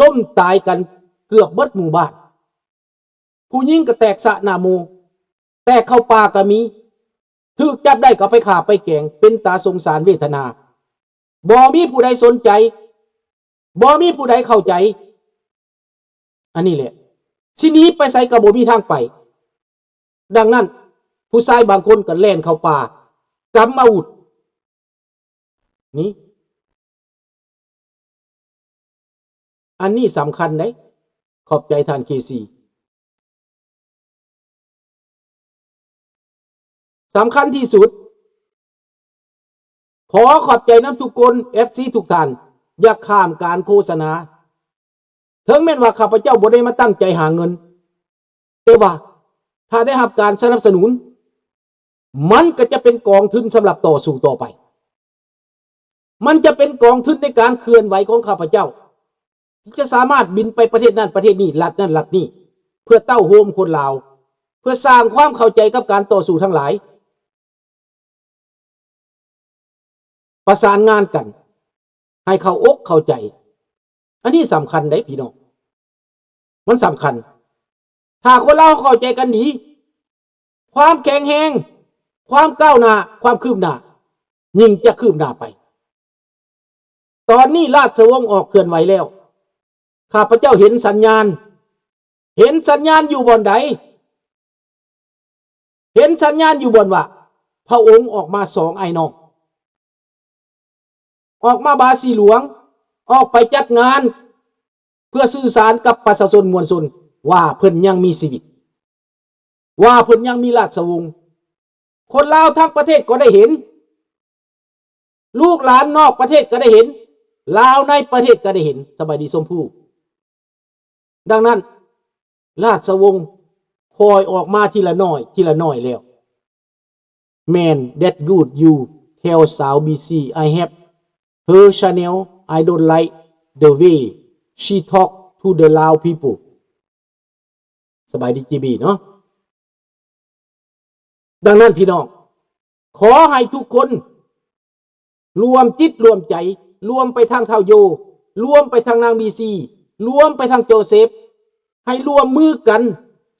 ລົ້ມຕາຍກັນເກືອບເບິດໝູ່ບ້ານ. ຜູ້ຍິງກໍແຕກສະໜ້າໝູ່, ແຕກເຂົ້າປ່າກໍມີ, ຖືກຈັບໄດ້ກໍໄປຂ້າໄປແກງ, ເປັນຕາສົງສານເວທະນາ. ບໍ່ມີຜູ້ໃດສົນໃຈ, ບໍ່ມີຜູ້ໃດເຂົ້າໃຈ. ອັນນີ້ແຫຼະ, ຊິໜີໄປໃສກໍບໍ່ມີທາງໄປ. ດັ່ງນັ້ນ, ຜູ້ຊາຍບາງຄົນກໍແລ່ນເຂົ້າປ່າ, ກຳອາວຸດ. ນີ້ ອັນນີ້ສຳຄັນເດ້. ຂອບໃຈທ່ານເຄຊີ. ສຳຄັນທີ່ສຸດ, ຂໍຂອບໃຈນຳທຸກຄົນ, ເອັຟຊີ ທຸກທ່ານ, ຢ່າຂ້າມການໂຄສະນາ. ເຖິງແມ່ນວ່າຂ້າພະເຈົ້າບໍ່ໄດ້ມາຕັ້ງໃຈຫາເງິນ, ແຕ່ວ່າຖ້າໄດ້ຮັບການສະໜັບສະໜູນ, ມັນກໍຈະເປັນກອງທຶນສຳລັບຕໍ່ສູ້ຕໍ່ໄປ. ມັນຈະເປັນກອງທຶນໃນການເຄື່ອນໄຫວຂອງຂ້າພະເຈົ້າ ທີ່ຈະສາມາດບິນໄປປະເທດນັ້ນປະເທດນີ້, ລັດນັ້ນລັດນີ້, ເພື່ອເຕົ້າໂຮມຄົນລາວ, ເພື່ອສ້າງຄວາມເຂົ້າໃຈກັບການຕໍ່ສູ້ທັງຫຼາຍ. ປະສານງານກັນໃຫ້ເຂົ້າອົກເຂົ້າໃຈ. ອັນນີ້ສຳຄັນເດ້ພີ່ນ້ອງ, ມັນສຳຄັນ. ຖ້າຄົນລາວເຂົ້າໃຈກັນດີ, ຄວາມແຂງແຮງ, ຄວາມກ້າວໜ້າ, ຄວາມຄືບໜ້າ ຍິ່ງຈະຄືບໜ້າໄປ. ຕອນນີ້ລາຊະວົງອອກເຄື່ອນໄຫວແລ້ວ. ຂ້າພະເຈົ້າເຫັນສັນຍານ. ເຫັນສັນຍານຢູ່ບ່ອນໃດ? ເຫັນສັນຍານຢູ່ບ່ອນວ່າ ພະອົງອອກມາສອງອ້າຍນ້ອງ, ອອກມາບາສີຫຼວງ, ອອກໄປຈັດງານ ເພື່ອສື່ສານກັບປະຊາຊົນມວນຊົນວ່າເພິ່ນຍັງມີຊີວິດ, ວ່າເພິ່ນຍັງມີລາຊະວົງ. ຄົນລາວທັງປະເທດກໍໄດ້ເຫັນ, ລູກຫຼານນອກປະເທດກໍໄດ້ເຫັນ, ລາວໃນປະເທດກໍໄດ້ເຫັນ. ສະບາຍດີຊົມພູ. ດັ່ງນັ້ນ ລາຊະວົງຄ່ອຍອອກມາທີລະໜ້ອຍ ທີລະໜ້ອຍແລ້ວ. Man, that good you tell ສາວ ບີ ຊີ. I have her channel. I don't like the way she talk to the Lao people. ສະບາຍດີ ຈີ ບີ ເນາະ. ດັ່ງນັ້ນພີ່ນ້ອງ, ຂໍໃຫ້ທຸກຄົນລວມຈິດລວມໃຈ, ລວມໄປທາງທ້າວໂຢ, ລວມໄປທາງນາງ ບີ ຊີ, ລວມໄປທາງໂຈເຊັບ, ໃຫ້ລວມມືກັນ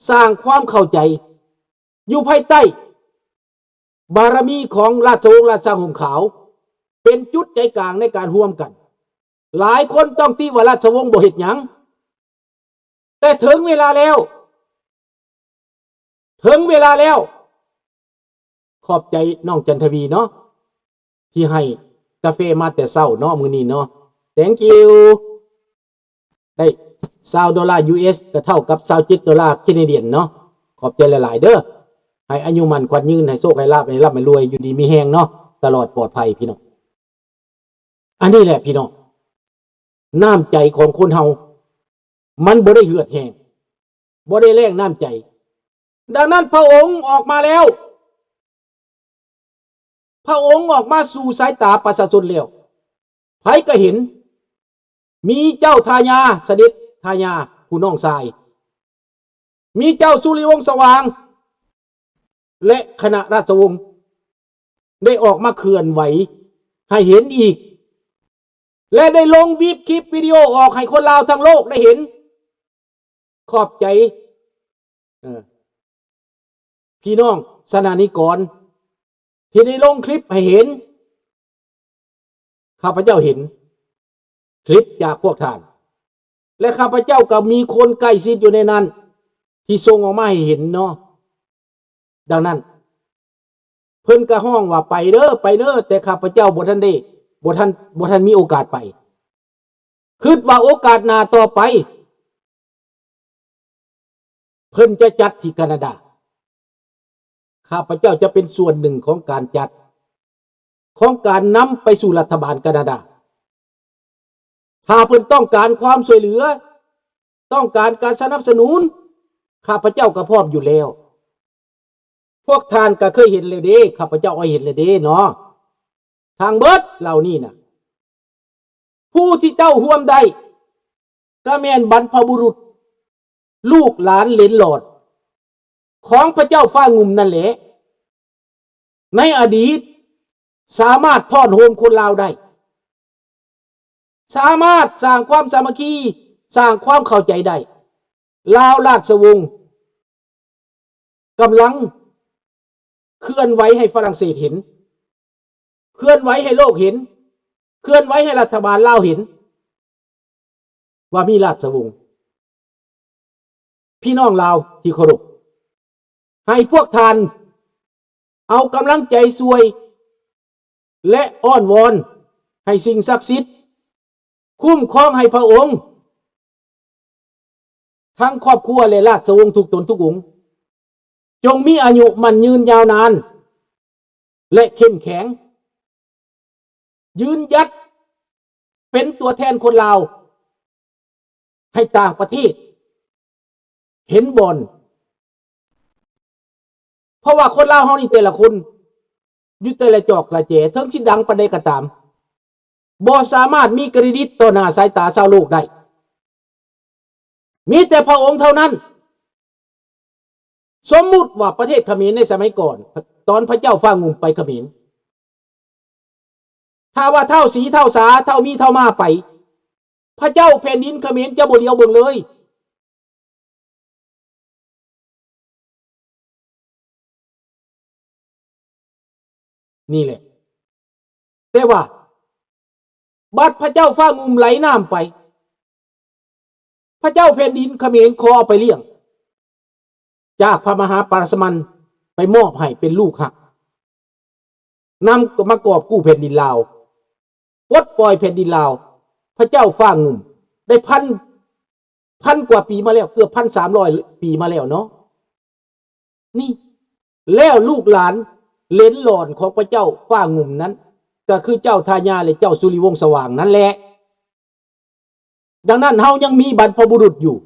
ສ້າງຄວາມເຂົ້າໃຈ ຢູ່ພາຍໃຕ້ບາລະມີຂອງລາຊະວົງລາຊະຫົ່ມຂາວ ເປັນຈຸດໃຈກາງໃນການຮ່ວມກັນ. ຫຼາຍຄົນຕ້ອງຕິວ່າລາຊະວົງບໍ່ເຮັດຫຍັງ, ແຕ່ເຖິງເວລາແລ້ວ, ເຖິງເວລາແລ້ວ. ຂອບໃຈນ້ອງຈັນທະວີເນາະ ທີ່ໃຫ້ກາເຟມາແຕ່ເຊົ້າເນາະ ມື້ນີ້ເນາະ. Thank you. ໄດ້ຊາວໂດລາ ຢູ ເອສ ກໍເທົ່າກັບຊາວເຈັດໂດລາ Canadian ເນາະ. ຂອບໃຈຫຼາຍໆເດີ. ໃຫ້ອາຍຸໝັ້ນຂວັນຍືນ, ໃຫ້ໂຊກໃຫ້ລາບ, ໃຫ້ລ່ຳໃຫ້ລວຍ, ຢູ່ດີມີແຮງເນາະ, ຕະຫຼອດປອດໄພພີ່ນ້ອງ. ອັນນີ້ແຫຼະພີ່ນ້ອງ, ນ້ຳໃຈຂອງຄົນເຮົາ ມັນບໍ່ໄດ້ເຫືອດແຫ້ງ, ບໍ່ໄດ້ແລ້ງນ້ຳໃຈ. ດັ່ງນັ້ນພະອົງອອກມາແລ້ວ, ພະອົງອອກມາສູ່ສາຍຕາປະຊາຊົນແລ້ວ, ໃຜກໍເຫັນ. ມີເຈົ້າທາຍາ, ສະເດັດທາຍາ, ຜູ້ນ້ອງຊາຍ, ມີເຈົ້າສຸລິວົງສະຫວ່າງ ແລະ ຄະນະລາຊະວົງ ໄດ້ອອກມາເຄື່ອນໄຫວໃຫ້ເຫັນອີກ ແລະ ໄດ້ລົງວິບຄລິບວິດີໂອອອກໃຫ້ຄົນລາວທັງໂລກໄດ້ເຫັນ. ຂອບໃຈ ເອີ ພີ່ນ້ອງສະໜານິກອນ ທີ່ໄດ້ລົງຄລິບໃຫ້ເຫັນ. ຂ້າພະເຈົ້າເຫັນຄລິບຈາກພວກທ່ານ ແລະ ຂ້າພະເຈົ້າກໍມີຄົນໃກ້ຊິດຢູ່ໃນນັ້ນ ທີ່ສົ່ງອອກມາໃຫ້ເຫັນເນາະ. ດັ່ງນັ້ນ ເພິ່ນກໍຮ້ອງວ່າ ໄປເດີ ໄປເດີ, ແຕ່ຂ້າພະເຈົ້າບໍ່ທັນໄດ້ ບໍ່ທັນ ບໍ່ທັນມີໂອກາດໄປ. ຄິດວ່າໂອກາດໜ້າຕໍ່ໄປ ເພິ່ນຈະຈັດທີ່ການາດາ. ຂ້າພະເຈົ້າຈະເປັນສ່ວນໜຶ່ງຂອງການຈັດ, ຂອງການນຳໄປສູ່ລັດຖະບານການາດາ. ຖ້າເພິ່ນຕ້ອງການຄວາມຊ່ວຍເຫຼືອ, ຕ້ອງການການສະໜັບສະໜູນ, ຂ້າພະເຈົ້າກໍພ້ອມຢູ່ແລ້ວ. ພວກທ່ານກໍເຄີຍເຫັນແລ້ວເດ້, ຂ້າພະເຈົ້າກໍເຫັນແລ້ວເດ້ເນາະ. ທັງເບິດເຫຼົ່ານີ້ນະ, ຜູ້ທີ່ເຈົ້າຮ່ວມໄດ້ ກໍແມ່ນບັນພະບຸລຸດ, ລູກຫຼານເຫຼນຫຼອດ ຂອງພະເຈົ້າຟ້າງຸ່ມນັ້ນແຫຼະ. ໃນອະດີດ ສາມາດທ້ອນໂຮມຄົນລາວໄດ້, ສາມາດສ້າງຄວາມສາມັກຄີ ສ້າງຄວາມເຂົ້າໃຈໄດ້. ລາວລາຊະວົງກຳລັງເຄື່ອນໄຫວໃຫ້ຝຣັ່ງເສດເຫັນ, ເຄື່ອນໄຫວໃຫ້ໂລກເຫັນ, ເຄື່ອນໄຫວໃຫ້ລັດຖະບານລາວເຫັນ ວ່າມີລາຊະວົງ. ພີ່ນ້ອງລາວທີ່ເຄົາລົບ, ໃຫ້ພວກທ່ານເອົາກຳລັງໃຈຊ່ວຍ ແລະ ອ້ອນວອນໃຫ້ສິ່ງສັກສິດຄຸ້ມຄອງໃຫ້ພະອົງ, ທັງຄອບຄົວ ແລະ ລາຊະວົງທຸກຕົນທຸກອົງ ຈົ່ງມີອາຍຸໝັ້ນຍືນຍາວນານ ແລະ ເຂັ້ມແຂງ, ຢືນຢັດເປັນຕົວແທນຄົນລາວໃຫ້ຕ່າງປະເທດເຫັນບ່ອນ. ເພາະວ່າຄົນລາວເຮົານີ້ແຕ່ລະຄົນ ຢູ່ແຕ່ລະຈອກລະແຈ ເຖິງຊິດັງປານໃດກໍຕາມ ບໍ່ສາມາດມີເຄຣດິດຕໍ່ໜ້າສາຍຕາຊາວໂລກໄດ້. ມີແຕ່ພະອົງເທົ່ານັ້ນ. ສົມມຸດວ່າປະເທດຂະເໝນໃນສະໄໝກ່ອນ ຕອນພະເຈົ້າຟ້າງຸ່ມໄປຂະເໝນ, ຖ້າວ່າທ້າວສີ ທ້າວສາ ທ້າວມີ ທ້າວມາໄປ, ພະເຈົ້າແຜ່ນດິນຂະເໝນຈະບໍ່ຫຼຽວເບິ່ງເລີຍ. ນີ້ແຫຼະ. ແຕ່ວ່າບັດພະເຈົ້າຟ້າງຸ່ມໄຫຼນ້ຳໄປ, ພະເຈົ້າແຜ່ນດິນຂະເໝນຂໍເອົາໄປລ້ຽງ ຈາກພະມະຫາປາລະສະມັນໄປມອບໃຫ້ເປັນລູກຮັກ, ນຳມາກອບກູ້ແຜ່ນດິນລາວ, ປົດປ່ອຍແຜ່ນດິນລາວ. ພະເຈົ້າຟ້າງຸ່ມໄດ້ພັນ ພັນກວ່າປີມາແລ້ວ, ເກືອບພັນສາມຮ້ອຍປີມາແລ້ວເນາະ. ນີ້ ແລ້ວລູກຫຼານເຫຼນຫຼອນຂອງພະເຈົ້າຟ້າງຸ່ມນັ້ນ ກໍຄືເຈົ້າທາຍາ ແລະ ເຈົ້າສຸລິວົງສະຫວ່າງນັ້ນແຫຼະ. ດັ່ງນັ້ນເຮົາຍັງມີບັນພະບຸລຸດຢູ່.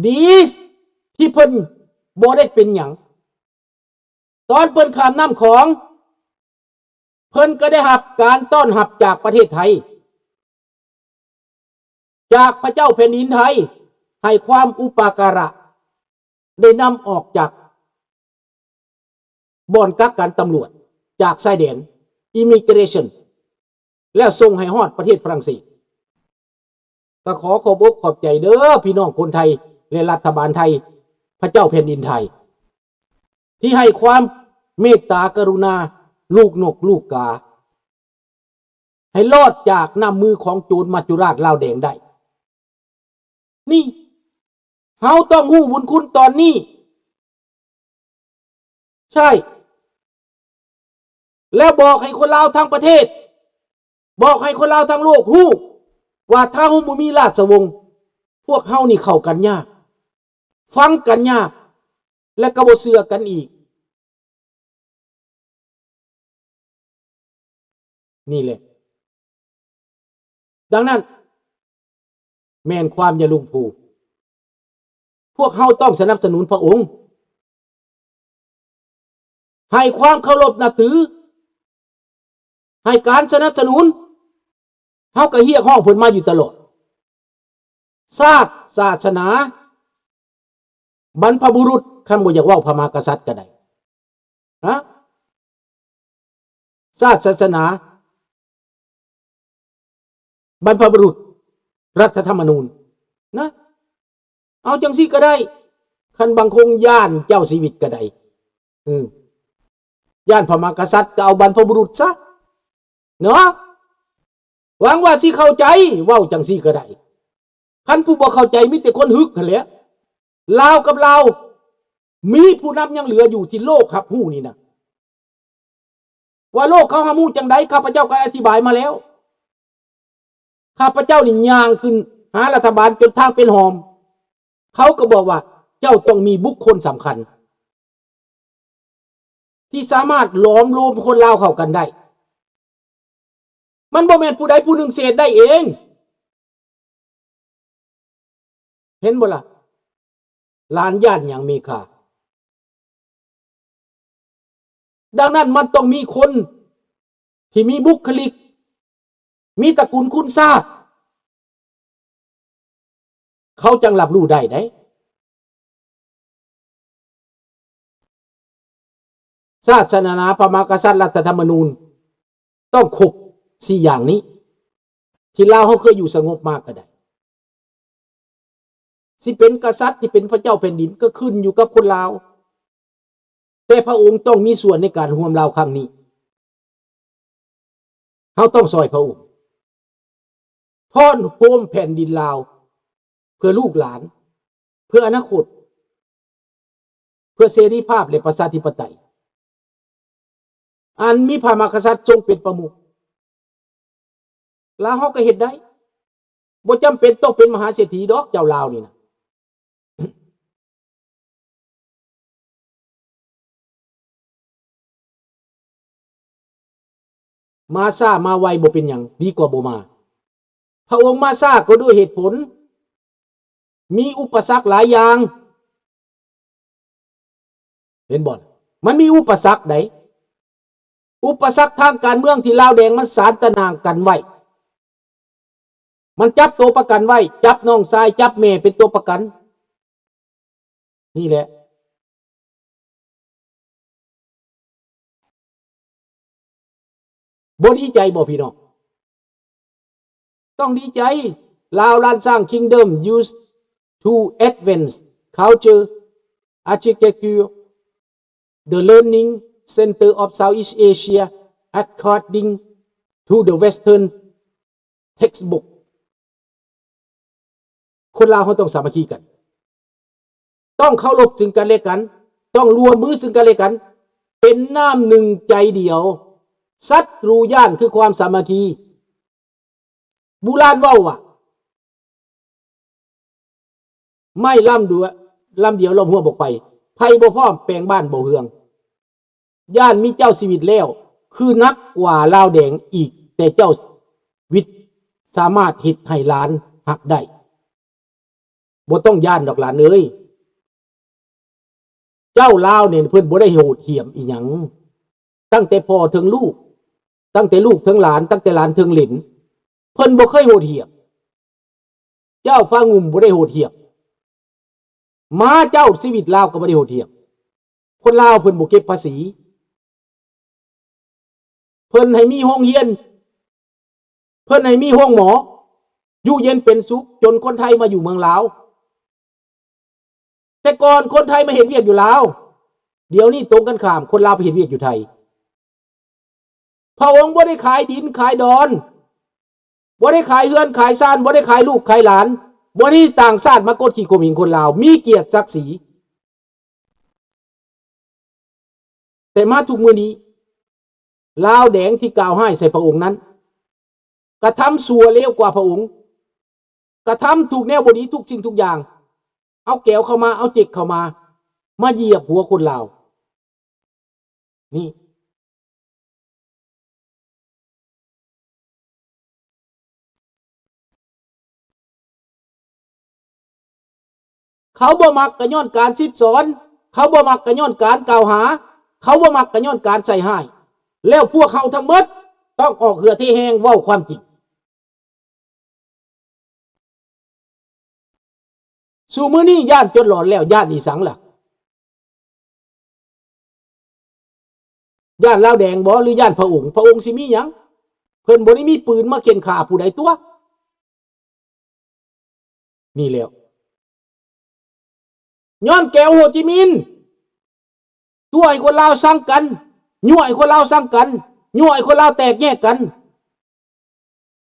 ດີທີ່ເພິ່ນບໍ່ໄດ້ເປັນຫຍັງ. ຕອນເພິ່ນຂ້າມນ້ຳຂອງ, ເພິ່ນກໍໄດ້ຮັບການຕ້ອນຮັບຈາກປະເທດໄທ, ຈາກພະເຈົ້າແຜ່ນດິນໄທ ໃຫ້ຄວາມອຸປະກາລະ, ໄດ້ນຳອອກຈາກ ບ່ອນກັກກັນຕຳຫຼວດຈາກຊາຍແດນ Immigration ແລ້ວສົ່ງໃຫ້ຮອດປະເທດຝຣັ່ງເສດ. ກໍຂໍຂອບອົກຂອບໃຈເດີພີ່ນ້ອງຄົນໄທ ແລະ ລັດຖະບານໄທ, ພະເຈົ້າແຜ່ນດິນໄທ ທີ່ໃຫ້ຄວາມເມດຕາກະລຸນາລູກນົກລູກກາ ໃຫ້ລອດຈາກນ້ຳມືຂອງໂຈນມັດຈຸລາດລາວແດງໄດ້. ນີ້ ເຮົາຕ້ອງຮູ້ບຸນຄຸນຕອນນີ້. ໃຊ່ ແລ້ວບອກໃຫ້ຄົນລາວທັງປະເທດ, ບອກໃຫ້ຄົນລາວທັງໂລກຮູ້ວ່າ ຖ້າເຮົາບໍ່ມີລາຊະວົງ, ພວກເຮົານີ້ເຂົ້າກັນຍາກ, ຟັງກັນຍາກ ແລະ ກໍບໍ່ເຊື່ອກັນອີກ. ນີ້ແຫຼະ. ດັ່ງນັ້ນ ແມ່ນຄວາມຢ່າລຸງພູ. ພວກເຮົາຕ້ອງສະໜັບສະໜູນພະອົງ, ໃຫ້ຄວາມເຄົາລົບນັບຖື, ໃຫ້ການສະໜັບສະໜູນ. ເຮົາກໍຮຽກຮ້ອງເພິ່ນມາຢູ່ຕະຫຼອດ. ຊາດ, ສາສະໜາ, ບັນພະບຸລຸດ, ຄັນບໍ່ຢາກເວົ້າພະມະຫາກະສັດກໍໄດ້. ຮະ? ຊາດ, ສາສະໜາ, ບັນພະບຸລຸດ, ລັດຖະທຳມະນູນ ນະ. ເອົາຈັ່ງຊີ້ກໍໄດ້. ຄັນບາງຄົນຢ້ານເຈົ້າຊີວິດກໍໄດ້. ເອີ ຢ້ານພະມະຫາກະສັດ ກໍເອົາບັນພະບຸລຸດຊະ ເນາະ. ຫວັງວ່າຊິເຂົ້າໃຈ, ເວົ້າຈັ່ງຊີ້ກໍໄດ້. ຄັນຜູ້ບໍ່ເຂົ້າໃຈ ມີແຕ່ຄົນຫຶກຫັ້ນແຫຼະ. ລາວກັບລາວ ມີຜູ້ນຳຍັງເຫຼືອຢູ່ທີ່ໂລກຮັບຮູ້ນີ້ນະ. ວ່າໂລກເຂົາຮັບຮູ້ຈັ່ງໃດ ຂ້າພະເຈົ້າກໍອະທິບາຍມາແລ້ວ. ຂ້າພະເຈົ້ານີ້ຍ່າງຂຶ້ນຫາລັດຖະບານຈົນທາງເປັນຮ່ອມ. ເຂົາກໍບອກວ່າ ເຈົ້າຕ້ອງມີບຸກຄົນສຳຄັນ ທີ່ສາມາດຫຼອມລວມຄົນລາວເຂົ້າກັນໄດ້. ມັນບໍ່ແມ່ນຜູ້ໃດຜູ້ໜຶ່ງຊິເຮັດໄດ້ເອງ. ເຫັນບໍ່ລະ? ຫຼານຢ້ານຫຍັງມີຄ່າ. ດັ່ງນັ້ນມັນຕ້ອງມີຄົນທີ່ມີບຸກຄະລິກ, ມີຕະກຸນຄຸນຊາດ, ເຂົາຈັ່ງຮັບຮູ້ໄດ້ເດ້. ຊາດ, ສາສະໜາ, ພະມະຫາກະສັດ, ລັດຖະທຳມະນູນ ຕ້ອງຄົບສີ່ຢ່າງນີ້ ທີ່ລາວເຮົາເຄີຍຢູ່ສະຫງົບມາກໍໄດ້. ຊິເປັນກະສັດ ຊິເປັນພະເຈົ້າແຜ່ນດິນ ກໍຂຶ້ນຢູ່ກັບຄົນລາວ. ແຕ່ພະອົງຕ້ອງມີສ່ວນໃນການຮ່ວມລາວຄັ້ງນີ້. ເຮົາຕ້ອງຊ່ອຍພະອົງ ພ້ອນໂຮມແຜ່ນດິນລາວ ເພື່ອລູກຫຼານ, ເພື່ອອະນາຄົດ, ເພື່ອເສລີພາບ ແລະ ປະຊາທິປະໄຕ ອັນມີພະມະຫາກະສັດຊົງເປັນປະມຸກ. ລາວເຮົາກໍເຮັດໄດ້. ບໍ່ຈຳເປັນຕ້ອງເປັນມະຫາເສດຖີດອກ ເຈົ້າລາວນີ້ນະ. ມາຊ້າມາໄວບໍ່ເປັນຫຍັງ ດີກວ່າບໍ່ມາ. ພະອົງມາຊ້າກໍດ້ວຍເຫດຜົນ ມີອຸປະສັກຫຼາຍຢ່າງ. ເຫັນບໍ່? ມັນມີອຸປະສັກໃດ໋ ອຸປະສັກທາງການເມືອງທີ່ລາວແດງມັນສານຕະໜ່າງກັນໄວ້. ມັນຈັບຕົວປະກັນໄວ້, ຈັບນ້ອງຊາຍ, ຈັບແມ່ເປັນຕົວປະກັນ. ນີ້ແຫຼະ. ບໍ່ດີໃຈບໍ່ພີ່ນ້ອງ? ຕ້ອງດີໃຈ. Lao Lan Sang Kingdom used to advance culture, architecture, the learning center of Southeast Asia, according to the Western textbook. ຄົນລາວເຮົາຕ້ອງສາມັກຄີກັນ, ຕ້ອງເຄົາລົບຊຶ່ງກັນແລະກັນ, ຕ້ອງຮ່ວມມືຊຶ່ງກັນແລະກັນ, ເປັນນ້ຳໜຶ່ງໃຈດຽວ. ສັດຕູຢ້ານຄືຄວາມສາມັກຄີ. ບູຮານເວົ້າວ່າ ໄມ້ລຳດຽວ ລຳດຽວລ້ອມຮົ້ວບໍ່ໄຟ, ໄຟບໍ່ພ້ອມແປງບ້ານບໍ່ເຮືອງ. ຢ້ານມີເຈົ້າຊີວິດແລ້ວ ຄືໜັກກວ່າລາວແດງອີກ, ແຕ່ເຈົ້າວິດສາມາດເຮັດໃຫ້ຫຼານຮັກໄດ້. ບໍ່ຕ້ອງຢ້ານດອກຫຼານເອີຍ. ເຈົ້າລາວນີ້ເພິ່ນບໍ່ໄດ້ໂຫດຫ້ຽມອີ່ຫຍັງ, ຕັ້ງແຕ່ພໍ່ເຖິງລູກ, ຕັ້ງແຕ່ລູກເຖິງຫຼານ, ຕັ້ງແຕ່ຫຼານເຖິງເຫຼນ, ເພິ່ນບໍ່ເຄີຍໂຫດຫ້ຽມ. ເຈົ້າຟ້າງຸ່ມບໍ່ໄດ້ໂຫດຫ້ຽມ, ໝາເຈົ້າຊີວິດລາວກໍບໍ່ໄດ້ໂຫດຫ້ຽມ. ຄົນລາວເພິ່ນບໍ່ເກັບພາສີ, ເພິ່ນໃຫ້ມີໂຮງຮຽນ, ເພິ່ນໃຫ້ມີໂຮງໝໍ, ຢູ່ເຢັນເປັນສຸກ ຈົນຄົນໄທມາຢູ່ເມືອງລາວ. ແຕ່ກ່ອນຄົນໄທມາເຮັດວຽກຢູ່ລາວ, ດຽວນີ້ຕົງກັນຂ້າມ, ຄົນລາວໄປເຮັດວຽກຢູ່ໄທ. ພະອົງບໍ່ໄດ້ຂາຍດິນຂາຍດອນ, ບໍ່ໄດ້ຂາຍເຮືອນຂາຍຊານ, ບໍ່ໄດ້ຂາຍລູກຂາຍຫຼານ, ບໍ່ໄດ້ຕ່າງຊາດມາກົດຂີ່ຂົ່ມເຫງຄົນລາວ, ມີກຽດສັກສີ. ແຕ່ມາທຸກມື້ນີ້ ລາວແດງທີ່ກ່າວຮ້າຍໃສ່ພະອົງນັ້ນ ກະທຳຊົ່ວເລວກວ່າພະອົງ, ກະທຳທຸກແນວບໍ່ດີທຸກສິ່ງທຸກຢ່າງ, ເອົາແກວເຂົ້າມາ, ເອົາເຈັກເຂົ້າມາ, ມາຢຽບຫົວຄົນລາວ. ນີ້ ເຂົາບໍ່ມັກກໍຍ້ອນການສິດສອນ, ເຂົາບໍ່ມັກກໍຍ້ອນການກ່າວຫາ, ເຂົາບໍ່ມັກກໍຍ້ອນການໃສ່ຮ້າຍ, ແລ້ວພວກເຮົາທັງໝົດຕ້ອງອອກເຫື່ອເທແຮງເວົ້າຄວາມຈິງ. ສູ່ມື້ນີ້ຢ້ານຈົນຫຼອນແລ້ວ, ຢ້ານອີ່ສັງລະ? ຢ້ານລາວແດງບໍ ຫຼື ຢ້ານພະອົງ? ພະອົງຊິມີຫຍັງ? ເພິ່ນບໍ່ໄດ້ມີປືນມາເຂັ່ນຂ້າຜູ້ໃດຕົວະ. ນີ້ແຫຼະ ຍ້ອນແກວໂຮຈິມິນ ຕົວະໃຫ້ຄົນລາວຊັງກັນ, ຍົວະໃຫ້ຄົນລາວຊັງກັນ, ຍົວະໃຫ້ຄົນລາວແຕກແຍກກັນ,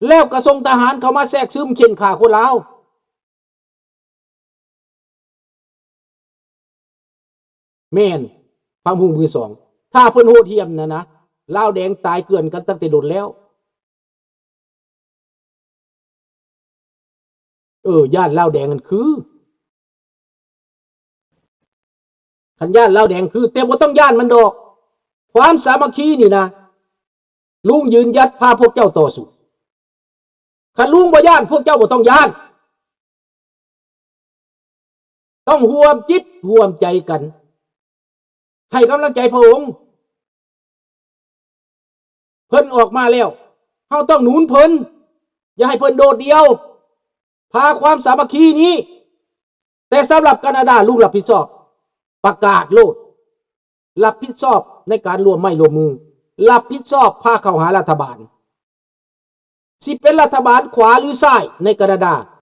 ແລ້ວກໍສົ່ງທະຫານເຂົ້າມາແຊກຊຶມເຂັ່ນຂ້າຄົນລາວ. ແມ່ນ ພະຫຸງມືສອງ ຖ້າເພິ່ນໂຫດຫ້ຽມນັ້ນນະ ລາວແດງຕາຍເກືອນກັນຕັ້ງແຕ່ດົນແລ້ວ. ເອີ ຢ້ານລາວແດງຫັ້ນຄື ຄັນຢ້ານລາວແດງຄື ແຕ່ບໍ່ຕ້ອງຢ້ານມັນດອກ. ຄວາມສາມັກຄີນີ້ນະ ລຸງຢືນຢັດພາພວກເຈົ້າຕໍ່ສູ້. ຄັນລຸງບໍ່ຢ້ານ ພວກເຈົ້າບໍ່ຕ້ອງຢ້ານ. ຕ້ອງຮ່ວມຈິດຮ່ວມໃຈກັນ ໃຫ້ກຳລັງໃຈພະອົງ. ເພິ່ນອອກມາແລ້ວ ເຮົາຕ້ອງໜູນເພິ່ນ, ຢ່າໃຫ້ເພິ່ນໂດດດ່ຽວ. ພາຄວາມສາມັກຄີນີ້. ແຕ່ສຳລັບການາດາ ລຸງຮັບຜິດຊອບ, ປະກາດໂລດ. ຮັບຜິດຊອບໃນການຮ່ວມໄມ້ຮ່ວມມື, ຮັບຜິດຊອບພາເຂົ້າຫາລັດຖະບານ. ຊິເປັນລັດຖະບານຂວາຫຼືຊ້າຍໃນການາດາ,